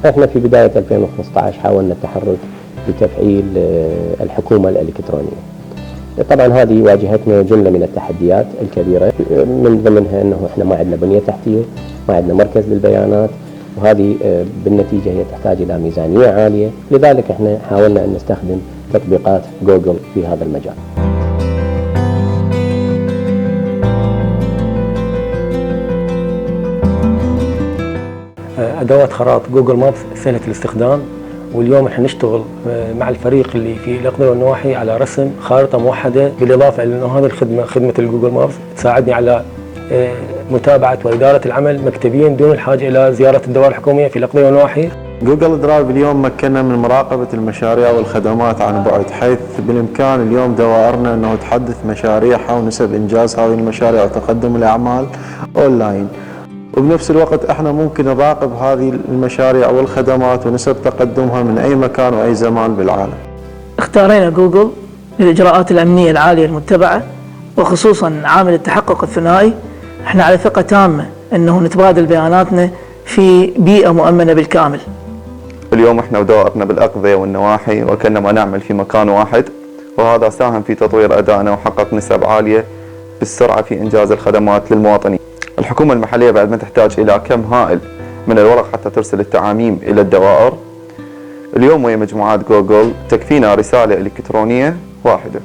احنا في بداية 2015 حاولنا التحرك بتفعيل الحكومة الإلكترونية. طبعا هذه واجهتنا جملة من التحديات الكبيرة، من ضمنها انه احنا ما عندنا بنية تحتية، ما عندنا مركز للبيانات، وهذه بالنتيجة هي تحتاج الى ميزانية عالية. لذلك احنا حاولنا ان نستخدم تطبيقات جوجل في هذا المجال. أدوات خرائط جوجل مابس سهلة الاستخدام، واليوم احنا نشتغل مع الفريق اللي في الأقضية والنواحي على رسم خارطة موحدة، بالإضافة إلى أنه هذه الخدمة خدمة الجوجل مابس تساعدني على متابعة وإدارة العمل مكتبيا دون الحاجة إلى زيارة الدوائر الحكومية في الأقضية والنواحي. جوجل درايف اليوم مكننا من مراقبة المشاريع والخدمات عن بعد، حيث بالإمكان اليوم دوائرنا أنه تحدث مشاريعها ونسب إنجاز هذه المشاريع وتقدم الأعمال أونلاين، وبنفس الوقت احنا ممكن نراقب هذه المشاريع والخدمات ونسب تقدمها من أي مكان وأي زمان بالعالم. اختارينا جوجل للإجراءات الأمنية العالية المتبعة، وخصوصا عامل التحقق الثنائي. احنا على ثقة تامة أنه نتبادل بياناتنا في بيئة مؤمنة بالكامل. اليوم احنا ودوائرنا بالأقضية والنواحي وكأنما نعمل في مكان واحد، وهذا ساهم في تطوير أدائنا وحقق نسب عالية بالسرعة في إنجاز الخدمات للمواطنين. الحكومة المحلية بعد ما تحتاج إلى كم هائل من الورق حتى ترسل التعاميم إلى الدوائر، اليوم ويا مجموعات جوجل تكفينا رسالة إلكترونية واحدة.